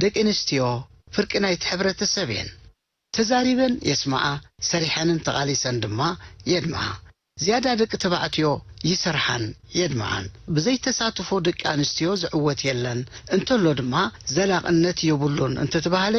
ደቂ ኣንስትዮ ፍርቂ ናይቲ ሕብረተሰብ እየን። ተዛሪበን የስምዓ፣ ሰሪሐንን ተቓሊሰን ድማ የድምዓ። ዝያዳ ደቂ ተባዕትዮ ይሰርሓን የድምዓን። ብዘይተሳትፎ ደቂ ኣንስትዮ ዝዕወት የለን፣ እንተሎ ድማ ዘላቕነት የብሉን እንተተባህለ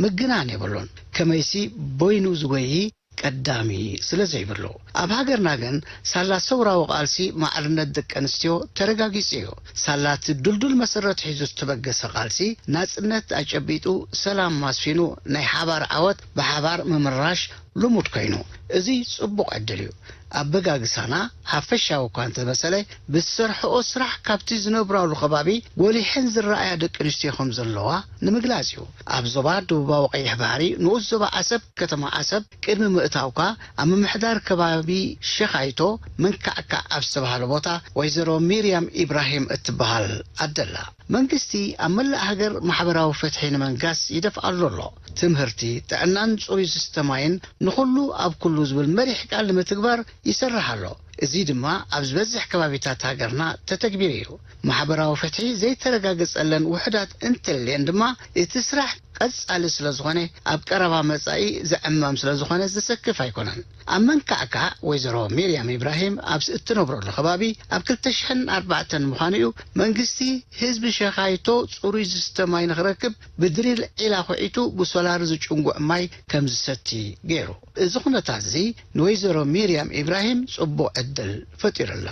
ምግናን የብሉን። ከመይሲ በይኑ ዝጎዪ ቀዳሚ ስለ ዘይብሉ። ኣብ ሃገርና ግን ሳላ ሰውራዊ ቃልሲ ማዕርነት ደቂ ኣንስትዮ ተረጋጊጹ እዩ። ሳላ እቲ ድልዱል መሰረት ሒዙ ዝተበገሰ ቃልሲ ናጽነት ኣጨቢጡ፣ ሰላም ኣስፊኑ፣ ናይ ሓባር ዓወት ብሓባር ምምራሽ ልሙድ ኮይኑ፣ እዚ ጽቡቕ ዕድል እዩ። ኣበጋግሳና ሓፈሻዊ እኳ እንተመሰለ፣ ብዝሰርሕኦ ስራሕ ካብቲ ዝነብራሉ ከባቢ ጎሊሐን ዝረኣያ ደቂ ኣንስትዮ ከም ዘለዋ ንምግላጽ እዩ። ኣብ ዞባ ደቡባዊ ቀይሕ ባሕሪ ንኡስ ዞባ ዓሰብ፣ ከተማ ዓሰብ፣ ቅድሚ ምእታውካ ኣብ ምምሕዳር ከባቢ ሸኻይቶ መንካዕካዕ ኣብ ዝተባህለ ቦታ ወይዘሮ ሚርያም ኢብራሂም እትበሃል ኣደላ። መንግስቲ ኣብ መላእ ሃገር ማሕበራዊ ፍትሒ ንምንጋስ ይደፍኣሉ ኣሎ። ትምህርቲ፣ ጥዕናን ጽሩይ ዝስተ ማይን ንኹሉ ኣብ ኩሉ ዝብል መሪሕ ቃል ንምትግባር ይሰርሕ ኣሎ። እዚ ድማ ኣብ ዝበዝሕ ከባቢታት ሃገርና ተተግቢሩ እዩ። ማሕበራዊ ፍትሒ ዘይተረጋገጸለን ውሑዳት እንተልየን ድማ እቲ ስራሕ ቀጻሊ ስለ ዝኾነ ኣብ ቀረባ መጻኢ ዝዕመም ስለ ዝኾነ ዘሰክፍ ኣይኮነን። ኣብ መንካዕካዕ ወይዘሮ ሚርያም ኢብራሂም ኣብ እትነብረሉ ከባቢ ኣብ ክልተ ሽሕን ኣርባዕተን ምዃኑ እዩ መንግስቲ ህዝቢ ሸኻይቶ ጽሩይ ዝስተ ማይ ንኽረክብ ብድሪል ዒላ ኹዒቱ ብሶላር ዝጭንጉዕ ማይ ከም ዝሰቲ ገይሩ። እዚ ኩነታት እዚ ንወይዘሮ ሚርያም ኢብራሂም ጽቡቕ ዕድል ፈጢሩላ።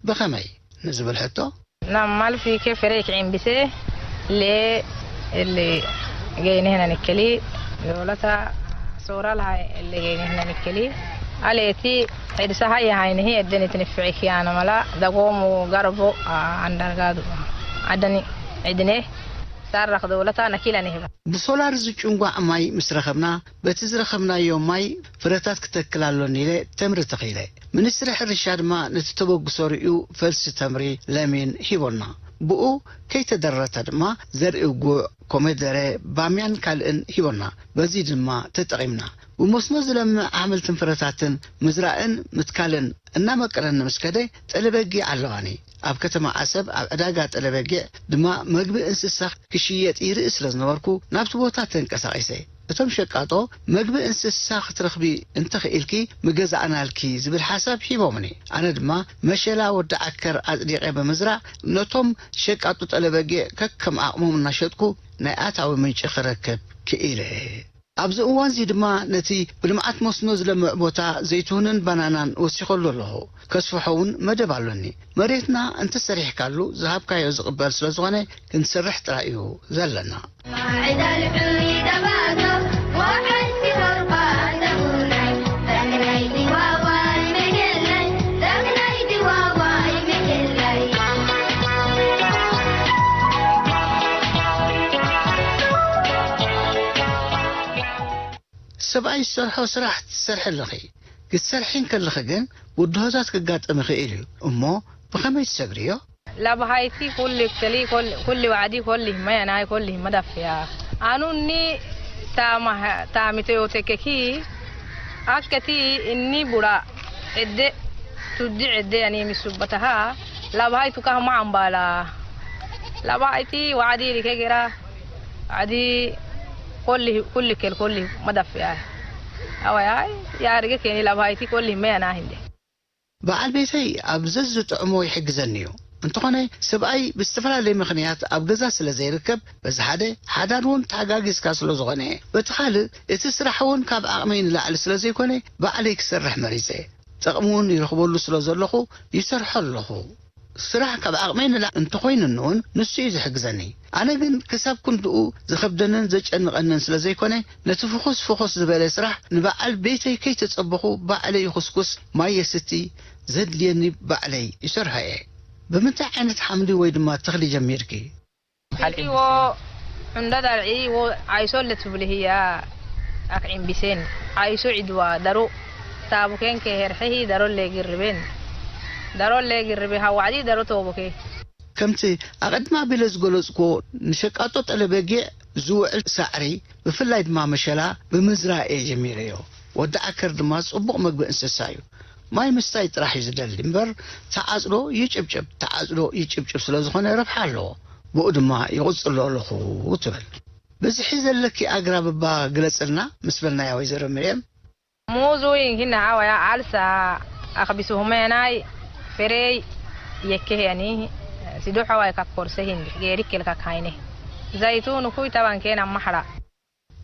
ብኸመይ ንዝብል ሕቶ፣ Nammal fiike fere ki'imbise le le geyne hena nikkeli, doolata soora lahay le geyne hena nikkeli. Aleeti edisa haya haynihi edden itiniffici kiyaana mala dagoomu garbo andargaadu addani edine sarrak doolata nakilani hiba. ብሶላር ዝጭንጓዕ ማይ ምስ ረኸብና፣ በቲ ዝረኸብናዮ ማይ ፍረታት ክተክል ኣሎኒ ኢለ ተምሪ ተኺለ። ሚኒስትሪ ሕርሻ ድማ ነቲ ተበግሶ ርእዩ ፈልሲ ተምሪ፣ ለሚን፣ ሂቦና። ብኡ ከይተደረተ ድማ ዘርኢ ጉዕ፣ ኮመደረ፣ ባምያን ካልእን ሂቦና። በዚ ድማ ተጠቒምና። ብመስኖ ዝለምዕ ኣሕምልትን ፍረታትን ምዝራእን ምትካልን እናመቀረኒ ምስ ከደ፣ ጠለበጊዕ ኣለዋኒ። ኣብ ከተማ ዓሰብ ኣብ ዕዳጋ ጠለበጊዕ ድማ መግቢ እንስሳ ክሽየጥ ይርኢ ስለ ዝነበርኩ፣ ናብቲ ቦታ ተንቀሳቒሰ። እቶም ሸቃጦ፣ "መግቢ እንስሳ ክትረኽቢ እንተኽኢልኪ፣ ምገዛእናልኪ" ዝብል ሓሳብ ሂቦምኒ። ኣነ ድማ መሸላ ወዲ ዓከር ኣጽዲቐ ብምዝራእ፣ ነቶም ሸቃጡ ጠለበጊዕ ከከም ዓቕሞም እናሸጥኩ ናይ ኣታዊ ምንጪ ክረክብ ክኢለ። ኣብዚ እዋንዚ ድማ ነቲ ብልምዓት መስኖ ዝለምዕ ቦታ ዘይትሁንን ባናናን ወሲኸሉ ኣለኹ። ከስፍሖ እውን መደብ ኣሎኒ። መሬትና እንተሰሪሕካሉ ዝሃብካዮ ዝቕበል ስለ ዝኾነ ክንሰርሕ ጥራይ እዩ ዘለና። ሰብኣይ ዝሰርሖ ስራሕ ትሰርሒ ኣለኺ። ክትሰርሒ እንከለኺ ግን ብድሆታት ክጋጠም ይኽእል እዩ። እሞ ብኸመይ ትሰግርዮ? Labahayiti kulli keli kol-, kulli wa'adi kolli himma yanaayi kolli himma daffiya. Anunni taama-, taamite yootekkeki akketi inni bura edde tuddi edde yani misubbataha labahayitu kahma ambala. Labahayiti wa'adi rike gera wa'adi kolli, kulli kel kolli himma daffiya. Awayay, ya rige keni labahayiti kolli himma yanaa hinde. በዓል ቤተይ ኣብ ዘዝጥዕሞ ይሕግዘኒ እዩ። እንተኾነ፣ ሰብኣይ ብዝተፈላለየ ምኽንያት ኣብ ገዛ ስለ ዘይርከብ፣ በዚ ሓደ፣ ሓዳር እውን ተሓጋጊዝካ ስለ ዝኾነ፣ በቲ ካልእ፣ እቲ ስራሕ እውን ካብ ዓቕመይ ንላዕሊ ስለ ዘይኮነ፣ ባዕለይ ክሰርሕ መሪጸ። ጥቕሚ እውን ይረኽበሉ ስለ ዘለኹ፣ ይሰርሖ ኣለኹ። ስራሕ ካብ ዓቕመይ ንላዕሊ እንተኾይኑኒ እውን፣ ንሱ እዩ ዝሕግዘኒ። ኣነ ግን ክሳብ ክንድኡ ዝኸብደንን ዘጨንቐንን ስለ ዘይኮነ፣ ነቲ ፍኹስ ፍኹስ ዝበለ ስራሕ ንበዓል ቤተይ ከይተጸበኹ ባዕለይ ይኹስኩስ፣ ማይ የስቲ፣ ዘድልየኒ ባዕለይ ይሰርሖ እየ። ብምንታይ ዓይነት ሓምሊ ወይ ድማ ተኽሊ ጀሚርኪ? Halki wo hunda dar'i wo ayso le tubli hiya ak imbisen ayso idwa daro tabuken ke herhehi daro le girben daro le girbe hawadi daro tobuke. ከምቲ ኣቐድም ኣቢለ ዝገለጽኩዎ፣ ንሸቃጦ ጠለበጊዕ ዝውዕል ሳዕሪ፣ ብፍላይ ድማ መሸላ፣ ብምዝራእ እየ ጀሚረዮ። ወዲ ዓከር ድማ ጽቡቕ መግቢ እንስሳ እዩ። ማይ ምስታይ ጥራሕ እዩ ዝደሊ እምበር፣ ተዓጽዶ ይጭብጭብ፣ ተዓጽዶ ይጭብጭብ ስለ ዝኾነ ረብሓ ኣለዎ። ብኡ ድማ ይቕጽሎ ኣለኹ ትብል። ብዝሒ ዘለኪ ኣግራብ እባ ግለጽልና ምስ በልናያ ወይዘሮ ሚርያም። Muuzu hin hawaya alsa akbisuhumenai ferei yekkeheni sido hawai kakkorse hindi geerikel kakhaine. Zaytunu kuitaban kena mahra.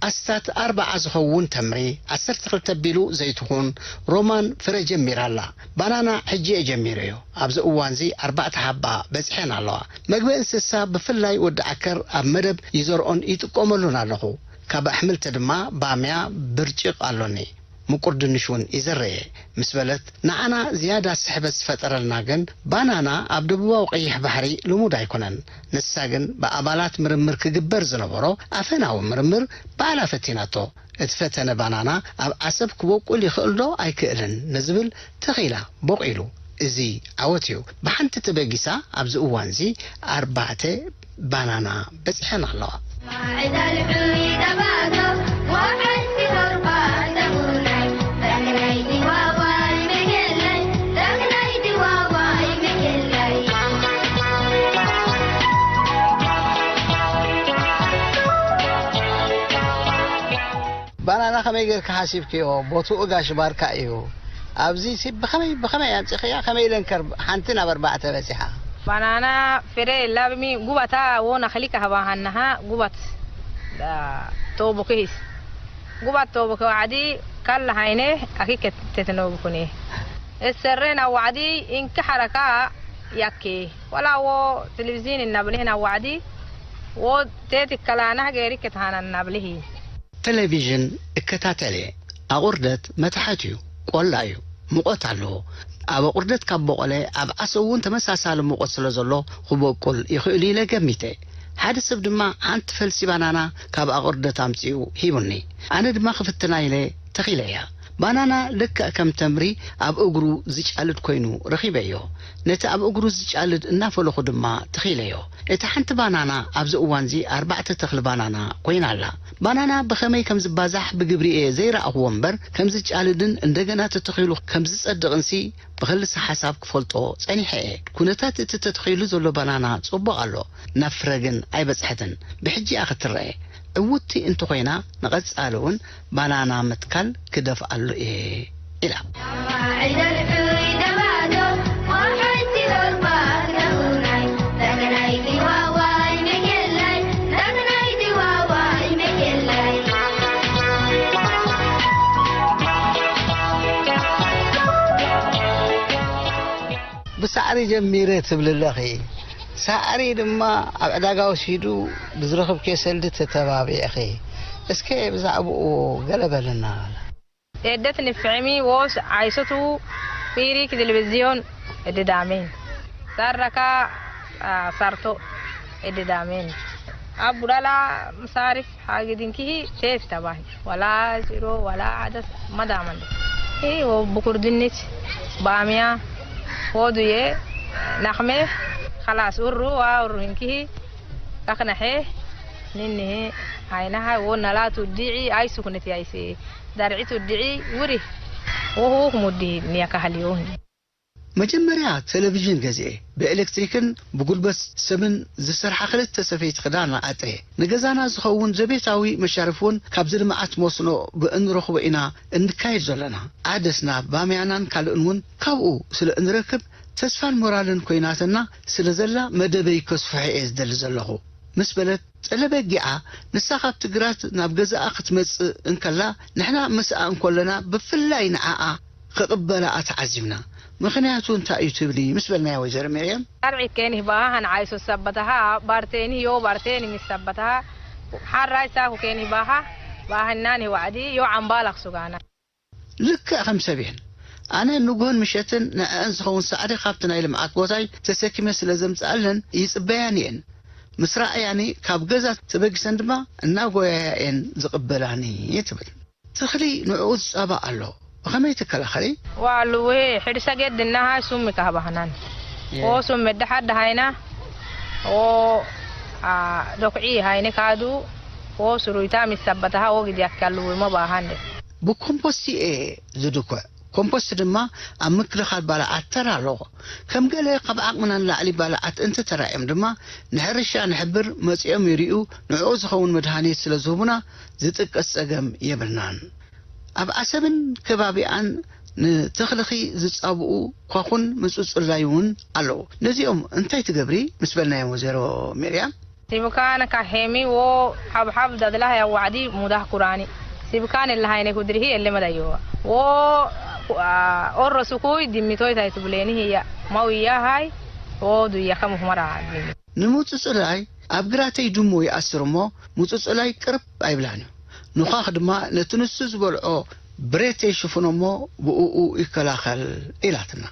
ኣስታት ኣርብዓ ዝኸውን ተምሪ፣ ዓሰርተ ክልተ ቢሉ ዘይትኹን ሮማን ፍረ ጀሚራ ኣላ። ባናና ሕጂ እየ ጀሚረዮ። ኣብዚ እዋንዚ ኣርባዕተ ሓባ በጺሐን ኣለዋ። መግቢ እንስሳ ብፍላይ ወዲ ዓከር ኣብ መደብ ይዘርኦን ይጥቀመሉን ኣለኹ። ካብ ኣሕምልቲ ድማ ባምያ ብርጭቕ ኣሎኒ። ምቁር ድንሽ እውን ይዘርእ እየ ምስ በለት ንዓና ዝያዳ ስሕበት ዝፈጠረልና ግን ባናና ኣብ ደቡባዊ ቀይሕ ባሕሪ ልሙድ ኣይኮነን። ንሳ ግን ብኣባላት ምርምር ክግበር ዝነበሮ ኣፈናዊ ምርምር ባዕላ ፈቲናቶ። እቲ ፈተነ ባናና ኣብ ዓሰብ ክበቁል ይኽእል ዶ ኣይክእልን ንዝብል ተኺላ በቒሉ። እዚ ዓወት እዩ። ብሓንቲ ተበጊሳ ኣብዚ እዋንዚ ኣርባዕተ ባናና በጺሐን ኣለዋ። ባናና ከመይ ጌርካ ሓሲብክዮ? ቦትኡ ጋሽ ባርካ እዩ። ኣብዚ ሲ ብኸመይ ብኸመይ ኣምጺኽያ? ከመይ ኢለን ከር ሓንቲ ናብ ኣርባዕተ በጺሓ? Banana fere labmi gubata wona khlika haba hannaha gubat tobuke his gubat tobuke wacdi kalla hayne aki tetnobukune. Esserrena wacdi inka haraka yakke wala wo televizin nablehna wacdi wo teti kalana geri kethanan nablehi. ቴሌቪዥን እከታተል እየ። ኣቑርደት መታሕት እዩ፣ ቆላ እዩ፣ ሙቐት ኣለዎ። ኣብ ኣቑርደት ካብ ቦቖለ ኣብ ዓሰብ እውን ተመሳሳሊ ሙቐት ስለ ዘሎ ክበቁል ይኽእል ኢለ ገሚተ። ሓደ ሰብ ድማ ሓንቲ ፈልሲ ባናና ካብ ኣቑርደት ኣምጺኡ ሂቡኒ። ኣነ ድማ ክፍትና ኢለ ተኺለያ። ባናና ልክዕ ከም ተምሪ ኣብ እግሩ ዝጫልድ ኮይኑ ረኺበዮ። ነቲ ኣብ እግሩ ዝጫልድ እናፈለኹ ድማ ተኺለዮ። እታ ሓንቲ ባናና ኣብዚ እዋንዚ ኣርባዕተ ተኽሊ ባናና ኮይና ኣላ። ባናና ብኸመይ ከም ዝባዛሕ ብግብሪ እየ ዘይረኣኽዎ እምበር፣ ከም ዝጫልድን እንደገና ተተኺሉ ከም ዝጸድቕንሲ ብኽልሰ ሓሳብ ክፈልጦ ጸኒሐ እየ። ኩነታት እቲ ተተኺሉ ዘሎ ባናና ጽቡቕ ኣሎ፣ ናብ ፍረ ግን ኣይበጽሐትን። ብሕጂ እያ ክትረአ። ዕውትቲ እንተኾይና ንቐጻሊ እውን ባናና ምትካል ክደፍኣሉ እየ ኢላ። ብሳዕሪ ጀሚረ ትብሊ ኣለኺ። ሳዕሪ ድማ ኣብ ዕዳጋ ወሲዱ ብዝረኽብክዮ ሰልዲ ተተባቢዕኺ። እስከ ብዛዕባኡ ገለ በልልና። Edet nifemi wos aisotu pirik televizyon edidame. Sarraka sarto edidame. Abudala sarif hagidinkihi teti taban. Wala siro wala adas madaman. Hi wo bukur dinnich bamiya woduye nakhme khalas urru wa urru hinkihi kaknahe ninnihi haynaha wo nalatu di'i ay suknati ayse. Dar'i tuddi'i wuri. Wohu wok muddi niya kahali wohu. መጀመርያ ቴሌቪዥን ገዚኤ። ብኤሌክትሪክን ብጉልበት ሰምን ዝሰርሓ ክልተ ሰፈይቲ ክዳን ኣጥርየ። ንገዛና ዝኸውን ዘቤታዊ መሻርፍ እውን ካብዚ ልምዓት መስኖ ብእንረኽቦ ኢና እንካየድ ዘለና። ኣደስና ባምያናን ካልእን እውን ካብኡ ስለ እንረክብ ተስፋን ሞራልን ኮይናትና ስለ ዘላ መደበይ ከስፍሖ እየ ዝደሊ ዘለኹ ምስ በለት ጸለበጊዓ ንሳ ካብ ትግራት ናብ ገዛኣ ክትመጽእ እንከላ ንሕና ምስኣ እንኮለና ብፍላይ ንዓኣ ክቕበላኣ ተዓዚብና። ምኽንያቱ እንታይ እዩ ትብሊ ምስ በልናያ ወይዘሮ ሚርያም። ዳርዒ ኬን ይህባሃ ሃን ዓይሶ ሰበታሃ ባርቴኒ ዮ ባርቴኒ ሚስ ሰበታሃ ሓራይ ሳኩ ኬን ይህባሃ ባሃናን ይዋዕዲ ዮ ዓምባላኽ ሱጋና። ልክዕ ከም ሰብ እየን። ኣነ ንግሆን ምሸትን ንዐአን ዝኸውን ሳዕሪ ካብቲ ናይ ልምዓት ቦታይ ተሰኪመ ስለ ዘምጽኣለን ይጽበያን እየን። ምስ ረኣያኒ ካብ ገዛ ተበጊሰን ድማ እናጎያያ እየን ዝቕበላኒ ትብል። ተኽሊ ንዕኡ ዝጻባእ ኣሎ። ብኸመይ ትከላኸሊ? ዋሉ ውሄ ሕድሰ ገድናሃ ሱሚ ካህባህናን ዎ ሱሚ ደሓድ ሃይና ዎ ዶክዒ ሃይነ ካዱ ዎ ስሩይታ ሚሰበተሃ ዎ ግዜ ኣካሉ ሞ ባሃንደ። ብኮምፖስቲ እየ ዝድኩዕ። ኮምፖስት ድማ ኣብ ምክልኻል ባልዓት ተራ ኣለዎ። ከም ገለ ካብ ዓቕምና ንላዕሊ ባልዓት እንተተራእዮም ድማ ንሕርሻ ንሕብር መጺኦም ይርእዩ፣ ንዕኡ ዝኸውን መድሃኒት ስለ ዝህቡና ዝጥቀስ ጸገም የብልናን። ኣብ ዓሰብን ከባቢኣን ንተኽልኺ ዝጻብኡ ኳኹን ምጹጽላይ እውን ኣለዉ። ነዚኦም እንታይ ትገብሪ ምስ በልናዮም ወይዘሮ ሚርያም? Sibkaan ka hemi wo habhab dadlah ya wa'di mudah kurani. Sibkaan illa hayne hudrihi elle madayo. Wo orro sukui dimmitoy tay tubleni hiya. Mawiya hay wo duya kamu humara. ንምጹጽላይ ኣብ ግራተይ ድሙ ይኣስር እሞ ምጹጽላይ ቅርብ ኣይብላን እዩ። ንዃኽ ድማ ነቲ ንሱ ዝበልዖ ብሬት ይሽፍኖ እሞ ብእኡ ይከላኸል ኢላትና።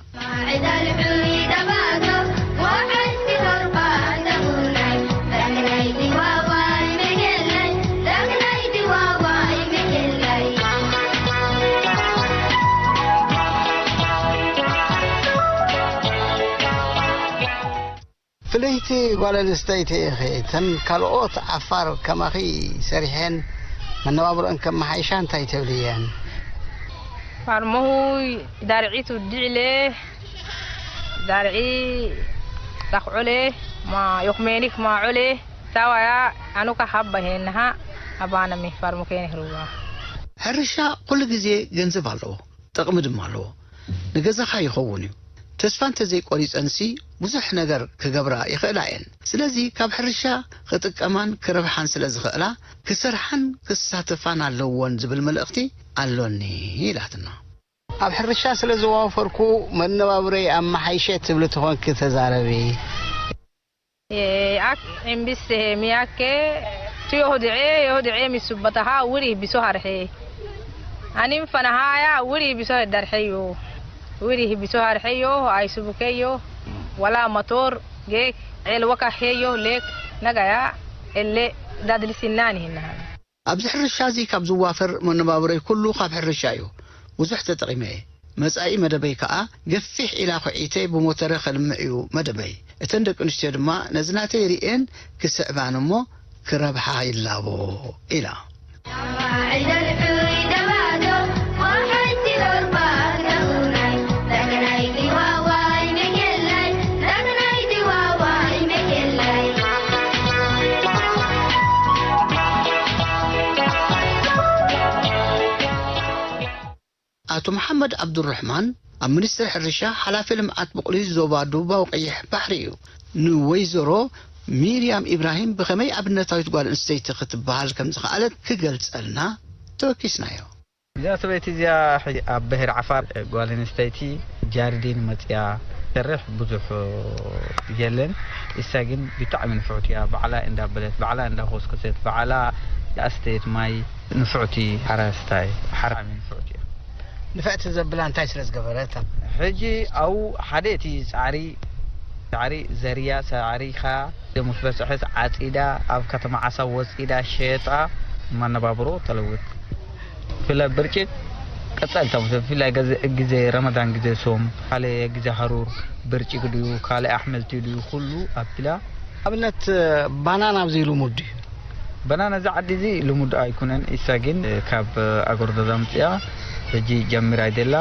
ፍልይቲ ጓል ኣንስተይቲ ኢኺ። እተን ካልኦት ዓፋር ከማኺ ሰሪሐን መነባብሮአን ከመሓይሻ እንታይ ትብልየን? Farmohuy dar'i tuddi'le, dar'i tak'ole, ma yokmenik ma'ole, tawaya anuka habba hennaha, abana mi farmo kene hruwa. ሕርሻ ኩሉ ግዜ ገንዘብ ኣለዎ፣ ጥቕሚ ድማ ኣለዎ። ንገዛኻ ይኸውን እዩ። ተስፋ እንተዘይቆሪጸንሲ ብዙሕ ነገር ክገብራ ይኽእላ እየን። ስለዚ ካብ ሕርሻ ክጥቀማን ክረብሓን ስለ ዝኽእላ ክሰርሓን ክሳተፋን ኣለወን ዝብል መልእኽቲ ኣሎኒ ኢላትና። ኣብ ሕርሻ ስለ ዘዋፈርኩ መነባብሮይ ኣመሓይሸ ትብሊ ተኾንኪ ተዛረቢ። Ak imbisse miyakke tu yohdi'e yohdi'e missubataha wuri biso harhe. Anin fanaha ya wuri biso darheyo. Wuri biso harheyo aisubukeyo. Wala motor gek el waka heyo lek nagaya elle dadlisinani hinnahan. ኣብዚ ሕርሻ እዚ ካብ ዝዋፈር መነባብሮይ ኩሉ ካብ ሕርሻ እዩ። ብዙሕ ተጠቒመ እየ። መጻኢ መደበይ ከኣ ገፊሕ ዒላ ኹዒተ ብሞተረ ከልምዕ እዩ መደበይ። እተን ደቂ ኣንስትዮ ድማ ነዚ ናተይ ርእየን ክስዕባን እሞ ክረብሓ ይላቦ ኢላ። ኣቶ መሓመድ ዓብዱራሕማን ኣብ ሚኒስትሪ ሕርሻ ሓላፊ ልምዓት ብቑሊ ዞባ ደቡባዊ ቀይሕ ባሕሪ እዩ። ንወይዘሮ ሚርያም ኢብራሂም ብኸመይ ኣብነታዊት ጓል ኣንስተይቲ ክትበሃል ከም ዝኸኣለት ክገልጸልና ተወኪስናዮ። እዛ ሰበይቲ እዚኣ ሕጂ ኣብ ብሄር ዓፋር ጓል ኣንስተይቲ ጃርዲን መፅያ ትሰርሕ ብዙሕ የለን። እሳ ግን ብጣዕሚ ንፍዕቲ እያ። ባዕላ እንዳበለት፣ ባዕላ እንዳኾስኮሰት፣ ባዕላ እንዳኣስተየት ማይ ንፍዕቲ ሓረስታይ፣ ሓራሚ ንፍዕቲ እያ። ንፍዕቲ ዘብላ እንታይ ስለ ዝገበረት? ሕጂ ኣብኡ ሓደ እቲ ፃዕሪ፣ ፃዕሪ ዘርያ፣ ፃዕሪኻ ምስ በፅሐት ዓፂዳ፣ ኣብ ከተማ ዓሳ ወፂዳ ሸጣ መነባብሮ ተለውጥ። ብፍላይ ብርጭቅ ቀፃሊ እታ፣ ብፍላይ ገዘ-፣ ግዜ ረመዳን፣ ግዜ ሶም፣ ካልእ ግዜ ሃሩር፣ ብርጭቅ ድዩ፣ ካልእ ኣሕምልቲ ድዩ፣ ኩሉ ኣቢላ። ኣብነት ባናና ኣብዚ ልሙድ ድዩ? ባናና እዚ ዓዲ እዚ ልሙድ ኣይኮነን። ኢሳ ግን ካብ ኣገርዶዛ ኣምፅኣ ሕጂ ጀሚራ ኣይደላ።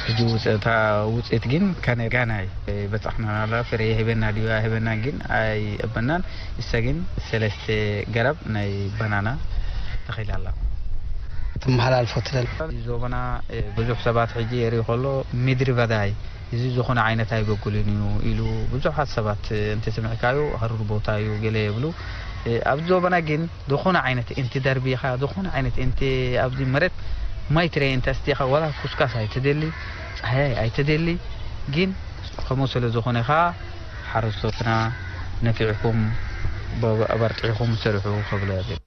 ሕጂ ውፅእታ፣ ውፅኢት ግን ከነ ጋና እዩ። በፃሕና ናላ ፍረ ይህበና ድዩ ኣይህበና ግን ኣይእበናን። ኢሳ ግን ሰለስተ ገረብ ናይ ባናና ተኺላ ኣላ። ትመሓላልፎ ትደል? እዚ ዞባና፣ እ፣ ብዙሕ ሰባት ሕጂ የርኢ ከሎ ምድሪ በዳ እዩ። እዚ ዝኾነ ዓይነት ኣይበቁልን እዩ ኢሉ ብዙሓት ሰባት፣ እ፣ እንተሰሚዕካዮ ሃሩር ቦታ እዩ ገለ የብሉ። እ፣ ኣብዚ ዞባና ግን ዝኾነ ዓይነት እንቲ ደርቢኻ፣ ዝኾነ ዓይነት እንቲ ኣብዚ መሬት ማይ ትረየ እንተ ኣስቲኻ፣ ዋላ ኩስካስ ኣይትደሊ፣ ጸሃያይ ኣይትደሊ። ግን ከምኡ ስለ ዝኾነ ኸኣ ሓረስቶትና ነፊዕኩም፣ በ-፣ ኣበርቲዕኩም ስርሑ ክብሎ እየ።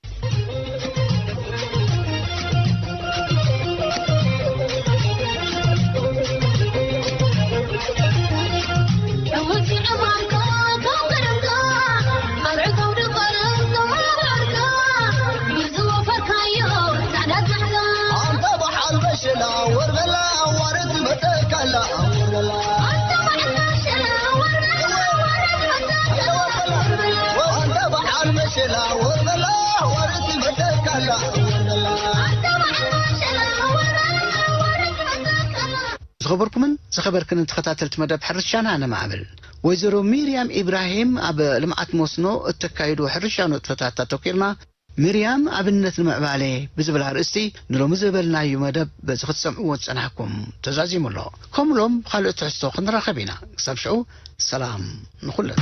ዝኸበርኩምን ዝኸበርክንን ተኸታተልቲ መደብ ሕርሻና ነማዕብል። ወይዘሮ ሚርያም ኢብራሂም ኣብ ልምዓት መስኖ እተካይዶ ሕርሻ ንጥፈታት ኣተኲርና፣ ሚርያም ኣብነት ንምዕባለ ብዝብል ኣርእስቲ ንሎሚ ዘበልናዩ መደብ በዚ ክትሰምዕዎ ዝጸናሕኩም ተዛዚሙ ኣሎ። ከም ሎም ካልእ ትሕዝቶ ክንራኸብ ኢና። ክሳብ ሽዑ ሰላም ንኹለን።